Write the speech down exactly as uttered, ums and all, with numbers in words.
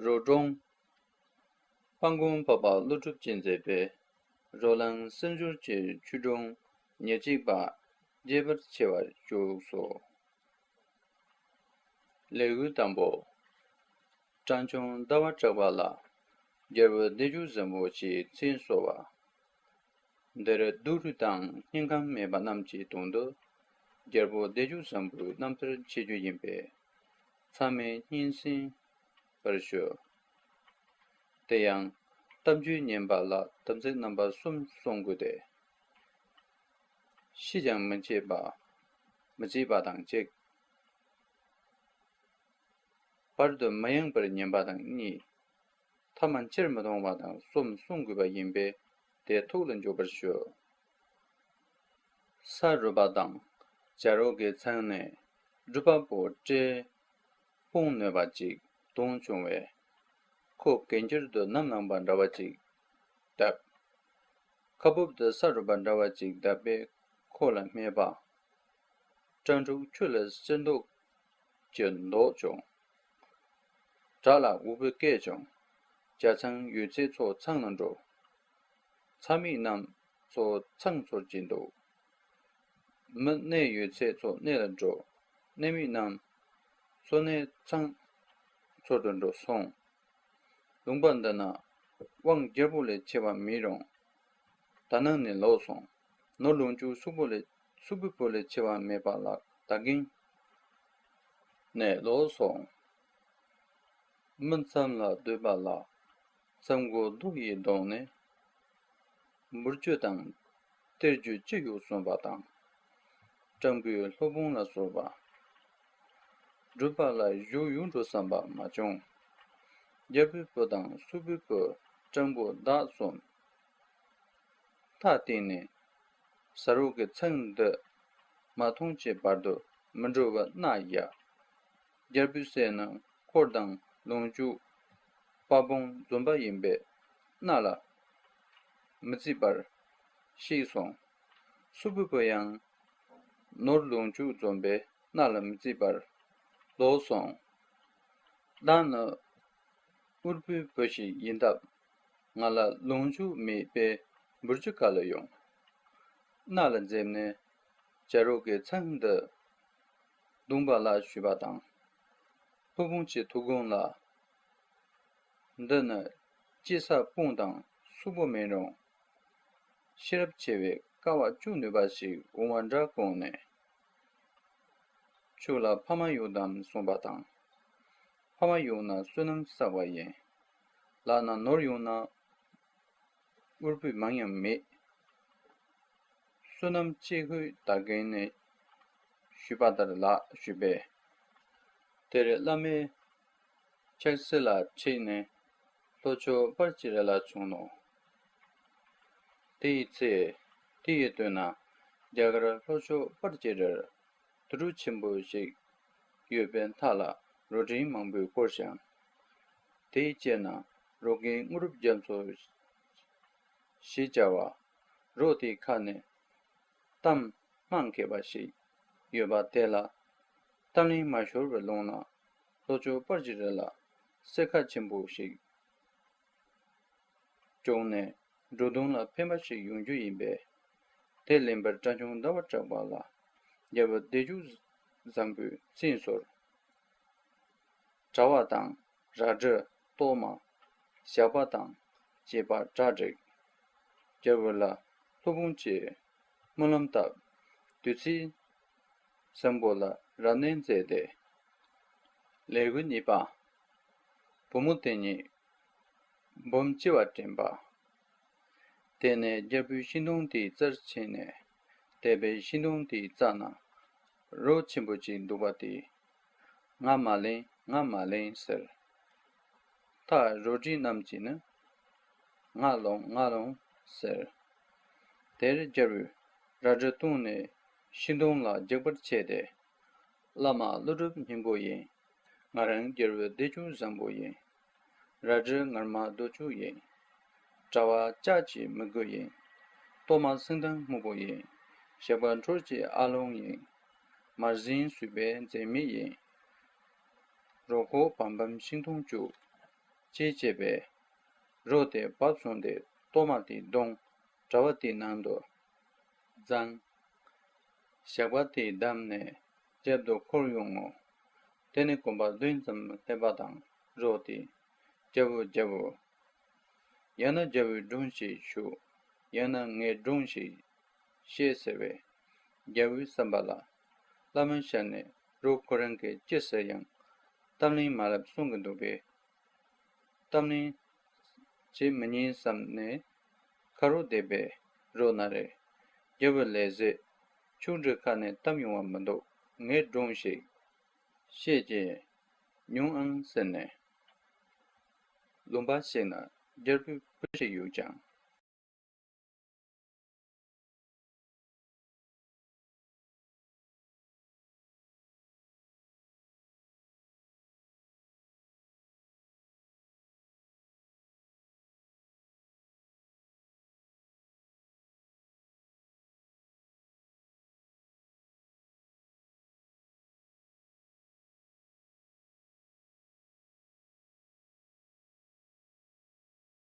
རོ་སྒྲུང་། དཔལ་མགོན་འཕགས་པ་ཀླུ་སྒྲུབ་ཀྱིས་མཛད་པའི་རོ་ལངས་སེམས་སྦྱོར་གྱི་ཆོས་སྒྲུང་ཉེར་གཅིག་པ་རྒྱས་པར་ཕྱེ་བ་བཅུག་སོ། ལེའུ་དང་པོ། སྤྲང་ཆུང་ཟླ་བ་གྲགས་པ་ལ་རྒྱལ་པོ་བདེ་སྤྱོད་བཟང་པོ་ཞེས་མཚན་གསོལ་བ། འདིར་སྡུག་རུས་དང་སྙིང་ཁམས་མེད་པ་རྣམས་ཀྱི་དོན་དུ་རྒྱལ་པོ་བདེ་སྤྱོད་བཟང་པོའི་རྣམ་ཐར་འཆད་རྒྱུ་ཡིན་པས། ཚང་མས་སྙན་གསན་པར་ཞུ། དེ་ཡང་གཏམ་རྒྱུད་ཉན་པ་ལ་དམ་ཚིག་རྣམ་པ་གསུམ་སྲུང་དགོས་ཏེ། ཤི་ཀྱང་མི་བརྗེད་པ། མི་བརྗེད་པ་དང་གཅིག་བར་དུ་མི་ཡེངས་པར་ཉན་པ་དང་གཉིས། ཐ་མ་ཕྱིར་མི་ལྡང་བ་དང་གསུམ་སྲུང་དགོས་པ་ཡིན་པས་དེ་ཐུགས་ལ་འཇོག་པར་ཞུ། ས་རུབ་པ་དང་བྱ་རོག་གི་ཚང་ནས་སྒྲུབ་པ་པོ་སྤྲེའུ་དཔུང་ནོན་པ་ཅིག་དོན་བྱུང་བས། ཁོ་གན་རྐྱལ་དུ་ནམ་ལངས་པ་འདྲ་བ་ཅིག་བརྡབས། ཁ་སྦུབ་ཏུ་ས་རུབ་པ་འདྲ་བ་ཅིག་བརྡབས་པས་ཁོ་ལ་སྨྲས་པ། སྤྲང་ཕྲུག་ཁྱོད་ལ་གསེར་མདོག་གི་མདོག་བྱུང་། བྲག་ལ་འུག་པའི་སྐད་བྱུང་། བྱ་ཚང་ཡོད་ཚད་ཚོ་ཚང་ལ་འགྲོ། ཚ་མིག་རྣམས་ཚོ་ཚང་ཚོར་གྱིན་འདུག་མི་གནས་ཡོད་ཚད་ཚོ་གནས་ལ་འགྲོ། གནས་མིག་རྣམས་ཚོ་གནས་ཚང་ཚོར་དུ་འགྲོ་སོང་། ལུང་པ་འདི་ན་དབང་རྒྱལ་པོ་ལས་ཆེ་བ་མེད་རུང་། ད་ནངས་ནས་ལོག་སོང་། ནོར་ལོངས་སྤྱོད་གསུམ་པོ་ལས་གསུམ་པོའི་བུ་ལས་ཆེ་བ་མེད་པ་ལ་ད་གིན་ནས་ལོག་སོང་། མི་མཚམས་ལ་སྡོད་པ་ལ་མཚམས་སྒོ་རྡོ་ཡིས་བརྡུངས་ནས། འབུར་རྒྱུ་དང་སྟེར་རྒྱུ་ཅི་ཡོད་གསུངས་པ་དང་། སྤྲང་པོས་སློབ་དཔོན་ལ་གསོལ་བ། སྒྲུབ་པ་ལ་བཞུགས་ཡོང་འགྲོ་བསམ་པ་མ་བྱུང་། རྒྱལ་པོའི་བུ་དང་སུ་པའི་བུ་སྤྲང་པོ་བདག་གསུམ། ད་བརྟེན་ནས་ས་རུབ་ཀྱི་ཚང་འདི་མ་མཐོང་ཅེས་བར་དུ་མི་འགྲོ་བར་གནང་ཡ། རྒྱལ་པོའི་སྲས་ནི་འཁོར་དང་ལོངས་སྤྱོད་དཔལ་འབུམ་འཛོམས་པ་ཡིན་པས་གནང་ལ་མི་བརྩིས་པར་གཤེགས་སོང་། སུ་པའི་བུ་ཡང་ནོར་ལོངས་སྤྱོད་འཛོམས་པས་གནང་ལ་མི་བརྩིས་པར་ལོག་སོང་། བདག་ནི་དབུལ་པོའི་བུ་ཞིག་ཡིན་སྟབས། ང་ལ་ལོངས་སྤྱོད་མེད་པས་འབུལ་རྒྱུ་ག་ལ་ཡོང་། གནང་ལ་འཛེམས་ནས་བྱ་རོག་གི་ཚང་འདི་བརྡུངས་པ་ལ་ཞུས་པ་དང་། སློབ་དཔོན་གྱི་ཐུགས་དགོངས་ལ། འདི་ནི་སྐྱེ་ས་དཔུང་དང་གསུམ་པོ་མེད་རུང་། ཤེས་རབ་ཆེ་བས་དཀའ་བ་སྤྱོད་ནུས་པ་ཞིག་འོང་བ་འདྲ་དགོངས་ནས། ཁྱོད་ལ་ཕ་མ་ཡོད་དམ་གསུངས་པ་དང་། ཕ་མ་ཡོད་ན་བསོད་ནམས་བསགས་པ་ཡིན། ལག་ན་ནོར་ཡོད་ན་དབུལ་པོའི་མིང་ཡང་མེད། བསོད་ནམས་ཆེ་ཤོས་ད་གིན་ནས་ཞུས་པ་ལྟར་ལགས་ཞུས་པས། དེར་བླ་མས་ཕྱག་སེལ་ལ་ཁྲིད་ནས་ལྷོ་ཕྱོགས་པར་ཅི་རི་ལ་བྱོན་ནོ། དེའི་ཚེ་དེ་ཡི་དུས་ན་རྒྱ་གར་ལྷོ་ཕྱོགས་པར་ཅི་རིར་དུར་ཁྲོད་ཆེན་པོ་ཞིག་ཡོད་པའི་མཐའ་ལ་རོ་སྤྲིན་མང་པོས་བསྐོར་ཞིང་། དེའི་དཀྱིལ་ན་རོ་རྒན་དངོས་གྲུབ་རྒྱ་མཚོ་ཞེས་བྱ་བ། རོ་དེའི་ཁ་ནས་གཏམ་སྨྲ་མཁས་པ་ཞིག་ཡོད་པ་དེ་ལ་གཏམ་གླེང་མ་ཤོར་བར་ལོངས་ན། ལྷོ་ཕྱོགས་པར་ཅི་རི་ལ་གསེར་ཁ་ཆེན་པོ་ཞིག་བྱུང་ནས་འགྲོ་དོན་ལ་ཕན་པ་ཞིག་ཡོང་རྒྱུ་ཡིན་པས། དེ་ལེན་པར་སྤྲང་ཆུང་ཟླ་བ་གྲགས་པ་ལ་རྒྱལ་པོ་བདེ་སྤྱོད་བཟང་པོས་མཚན་གསོལ། གྲྭ་པ་དང་རལ་གྲི་གཏོར་མ་ཞགས་པ་དང་བཅས་པ་གྲ་སྒྲིག་རྒྱལ་པོ་ལ་སློབ་དཔོན་གྱིས་སྨོན་ལམ་བཏབ། དུས་ཚིགས་བཟང་པོ་ལ་རབ་གནས་མཛད་དེ། ལེའུ་གཉིས་པ། བུ་མོ་དེ་ཉིད་འབུམ་སྐྱེ་བ་དྲན་པ། དེ་ནས་རྒྱལ་པོའི་ཤིང་སྡོང་དེའི་རྩར་ཕྱིན་ནས། དེ་པའི་ཤིང་སྡོང་དེའི་རྩ་ན་རོ་ཆེན་པོ་ཅིག་འདུག་པ་དེས། ང་མ་ལེན་ང་མ་ལེན་ཟེར། ད་རོ་སྤྲིན་རྣམས་ཀྱིས་ནི། ང་ལོངས་ང་ལོངས་ཟེར། དེར་རྒྱལ་པོས་རལ་གྲི་བཏོན་ནས་ཤིང་སྡོང་ལ་རྒྱག་པར་ཆས་ཏེ། བླ་མ་ཀླུ་སྒྲུབ་སྙིང་པོ་ཡིན། ང་རང་རྒྱལ་པོའི་བདེ་སྤྱོད་བཟང་པོ་ཡིན། རལ་གྲི་ངར་མ་རྡོ་ཆུ་ཡིན། དྲ་བ་ལྕགས་ཀྱི་མི་དགོས་ཡིན། གཏོར་མ་སེང་ལྡེང་སྨུག་པོ་ཡིན། ཞགས་པ་འཕྲུལ་གྱི་ཨ་ལོང་ཡིན། མར་ཟིང་གསུས་པའི་མཛེས་མི་ཡིན། རོ་ཁོག་བམ་བམ་ཤིང་སྡོང་བཅུ། ཅེས་བྱས་པས། རོ་དེ་བབས་བྱུང་སྟེ་གཏོར་མ་དེའི་མདུང་དྲ་བ་དེའི་ནང་དུ་བརྫངས། ཞགས་པ་དེས་བསྡམས་ནས་རྒྱབ་ཏུ་འཁོར་ཡོང་ངོ་། དེ་ནས་གོམ་པ་བདུན་ཙམ་སླེབས་པ་དང་རོ་དེས་རྒྱལ་བུ་རྒྱལ་བུ། ཡང་ན་རྒྱལ་བུའི་སྒྲུང་ཞིག་ཞུ། ཡང་ན་ངའི་སྒྲུང་ཞིག་བཤད་ཟེར་བས། རྒྱལ་བུའི་བསམ་པ་ལ། ལྷ་མོའི་ཞལ་ནས་རོ་ཁོ་རང་གིས་ཅི་ཟེར་ཡང་གཏམ་གླེང་མ་ལབ་གསུང་གི་འདུག་པས། གཏམ་གླེང་བྱེད་མི་ཉན་བསམ་ནས་ཁ་རོག་བསྡད་པས། རོ་ན་རེ། རྒྱལ་བུ་ལས་ཟད། ཆུང་འདྲིས་ཁ་ནས་གཏམ་ཡོང་བ་མི་འདུག་ངའི་སྒྲུང་ཞིག་བཤད་ཀྱིས་ཉུང་ཨང་ཟེར་ནས། ལུང་པ་ཞིག་ན་རྒྱལ་པོའི་བུ་ཞིག་ཡོད་ཀྱང་